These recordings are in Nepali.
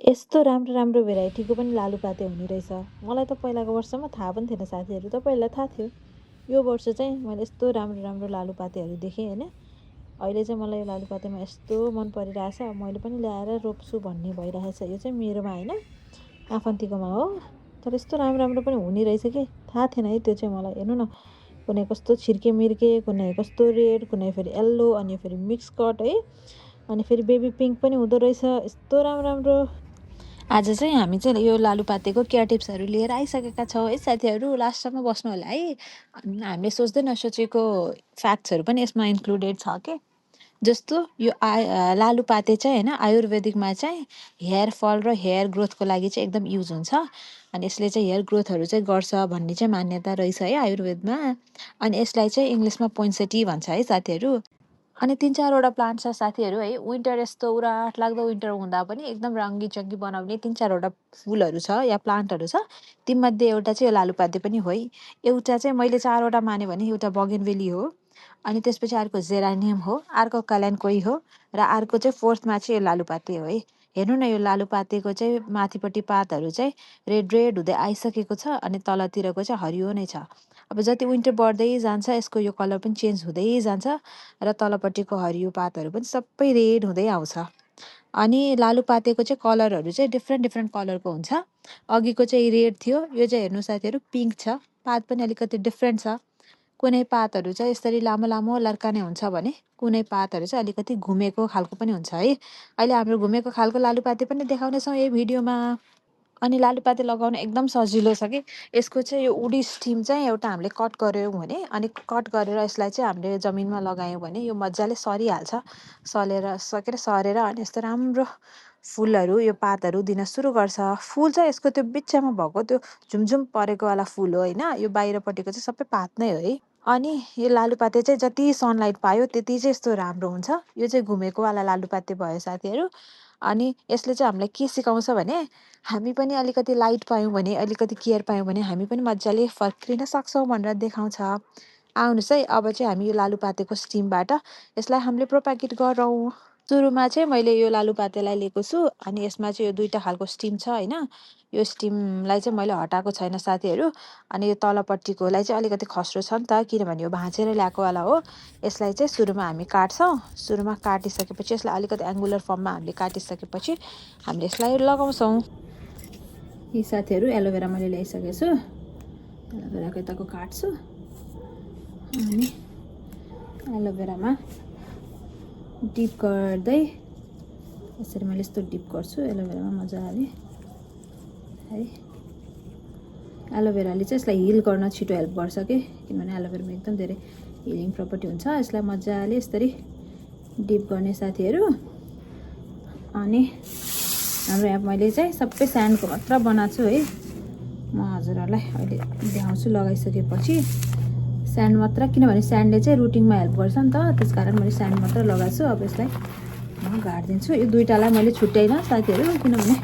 यस्तो राम्रो राम्रो भेराइटीको पनि लालुपाते हुने रहेछ। मलाई त पहिलाको वर्षमा थाहा पनि थिएन साथीहरू, तपाईँहरूलाई थाहा थियो? यो वर्ष चाहिँ मैले यस्तो राम्रो राम्रो लालुपातेहरू देखेँ होइन। अहिले चाहिँ मलाई यो लालुपातेमा यस्तो मन परिरहेछ, मैले पनि ल्याएर रोप्छु भन्ने भइरहेछ। यो चाहिँ मेरोमा होइन, आफन्तीकोमा हो, तर यस्तो राम्रो राम्रो पनि हुने रहेछ कि थाहा थिएन है त्यो चाहिँ मलाई। हेर्नु न, कुनै कस्तो छिर्के मिर्के, कुनै कस्तो रेड, कुनै फेरि येल्लो, अनि फेरि मिक्स कट है, अनि फेरि बेबी पिङ्क पनि हुँदो रहेछ। यस्तो राम्रो राम्रो। आज चाहिँ हामी चाहिँ यो लालुपातेको केयर टिप्सहरू लिएर आइसकेका छौँ है साथीहरू। लास्टसम्म बस्नु होला है। हामीले सोच्दै नसोचेको फ्याक्ट्सहरू पनि यसमा इन्क्लुडेड छ के। जस्तो यो लालुपाते चाहिँ होइन, आयुर्वेदिकमा चाहिँ हेयर फल र हेयर ग्रोथको लागि चाहिँ एकदम युज हुन्छ। अनि यसले चाहिँ हेयर ग्रोथहरू चाहिँ गर्छ भन्ने चाहिँ मान्यता रहेछ है आयुर्वेदमा। अनि यसलाई चाहिँ इङ्ग्लिसमा पोइन्सेटी भन्छ है साथीहरू। अनि 3-4वटा प्लान्ट छ साथीहरू है। विन्टर यस्तो उराट लाग्दो विन्टर हुँदा पनि एकदम रङ्गी चङ्गी बनाउने 3-4वटा फुलहरू छ या प्लान्टहरू छ। तीमध्ये एउटा चाहिँ यो लालुपाते पनि हो है। एउटा चाहिँ मैले 4वटा माने भने एउटा बगेनवेली हो, अनि त्यसपछि अर्को जेरानियम हो, अर्को कल्यानकोई हो, र अर्को चाहिँ फोर्थमा चाहिँ यो लालुपाते हो है। हेर्नु न, यो लालुपातेको चाहिँ माथिपट्टि पातहरू चाहिँ रेड रेड हुँदै आइसकेको छ, अनि तलतिरको चाहिँ हरियो नै छ। अब जति विन्टर बढ्दै जान्छ यसको यो कलर पनि चेन्ज हुँदै जान्छ, र तलपट्टिको हरियो पातहरू पनि सबै रेड हुँदै आउँछ। अनि लालुपातेको चाहिँ कलरहरू चाहिँ डिफ्रेन्ट डिफ्रेन्ट कलरको हुन्छ। अघिको चाहिँ रेड थियो, यो चाहिँ हेर्नु साथीहरू पिङ्क छ। पात पनि अलिकति डिफ्रेन्ट छ। कुनै पातहरू चाहिँ यसरी लामो लामो लर्काने हुन्छ भने कुनै पातहरू चाहिँ अलिकति घुमेको खालको पनि हुन्छ है। अहिले हाम्रो घुमेको खालको लालुपाते पनि देखाउनेछौँ यही भिडियोमा। अनि लालुपाते लगाउन एकदम सजिलो छ कि। यसको चाहिँ यो उडी स्टिम चाहिँ एउटा हामीले कट गऱ्यौँ भने, अनि कट गरेर यसलाई चाहिँ हामीले जमिनमा लगायौँ भने यो मजाले सरिहाल्छ। सरेर अनि यस्तो राम्रो फुलहरू, यो पातहरू दिन सुरु गर्छ। फुल चाहिँ यसको त्यो बिचमा भएको त्यो झुमझुम परेकोवाला फुल हो होइन। यो बाहिरपट्टिको चाहिँ सबै पात नै हो है। अनि यो लालुपाते चाहिँ जति सनलाइट पायो त्यति चाहिँ यस्तो राम्रो हुन्छ। यो चाहिँ घुमेकोवाला लालुपाते भयो साथीहरू। अनि यसले चाहिँ हामीलाई के सिकाउँछ भने, हामी पनि अलिकति लाइट पायौँ भने, अलिकति केयर पायौँ भने हामी पनि मजाले फर्किन सक्छौँ भनेर देखाउँछ। आउनुहोस् है, अब चाहिँ हामी यो लालुपातेको स्टिमबाट यसलाई हामीले प्रोपागेट गरौँ। सुरुमा चाहिँ मैले यो लालुपातेलाई लिएको छु, अनि यसमा चाहिँ यो 2टा खालको स्टिम छ होइन। यो स्टिमलाई चाहिँ मैले हटाएको छैन साथीहरू। अनि यो तलपट्टिकोलाई चाहिँ अलिकति खस्रो छ नि त, किनभने यो भाँचेर ल्याएकोवाला हो। यसलाई चाहिँ सुरुमा हामी काट्छौँ। सुरुमा काटिसकेपछि यसलाई अलिकति एङ्गुलर फर्ममा हामीले काटिसकेपछि हामीले यसलाई लगाउँछौँ। यी साथीहरू एलोभेरा मैले ल्याइसकेको छु। एलोभेराको यताको काट्छु, अनि एलोभेरामा डिप गर्दै यसरी मैले यस्तो डिप गर्छु एलोभेरामा मजाले है। एलोभेराले चाहिँ यसलाई हिल गर्न छिटो हेल्प गर्छ कि, किनभने एलोभेरामा एकदम धेरै हिलिङ प्रपर्टी हुन्छ। यसलाई मजाले यसरी डिप गर्ने साथीहरू। अनि हाम्रो यहाँ मैले चाहिँ सबै स्यान्डको मात्र बनाएको छु है। म हजुरहरूलाई अहिले देखाउँछु लगाइसकेपछि स्यान्ड मात्र, किनभने स्यान्डले चाहिँ रुटिङमा हेल्प गर्छ नि त, त्यस कारण मैले स्यान्ड मात्र लगाएको छु। अब यसलाई म गाडिदिन्छु। यो 2टालाई मैले छुट्याइनँ साथीहरू, किनभने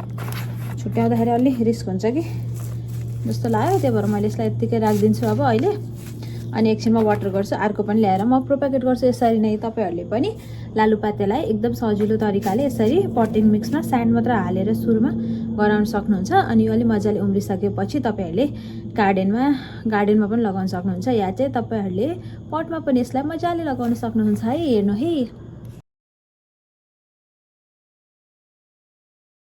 छुट्याउँदाखेरि अलि रिस्क हुन्छ कि जस्तो लाग्यो, त्यही भएर मैले यसलाई यत्तिकै राखिदिन्छु अब अहिले। अनि एकछिनमा वाटर गर्छु, अर्को पनि ल्याएर म प्रोपागेट गर्छु। यसरी नै तपाईँहरूले पनि लालुपातेलाई एकदम सजिलो तरिकाले यसरी पटिङ मिक्समा स्यान्ड मात्र हालेर सुरुमा गराउन सक्नुहुन्छ। अनि यो अलिक मजाले उम्रिसकेपछि तपाईँहरूले गार्डनमा पनि लगाउन सक्नुहुन्छ, या चाहिँ तपाईँहरूले पटमा पनि यसलाई मजाले लगाउन सक्नुहुन्छ है। हेर्नु है।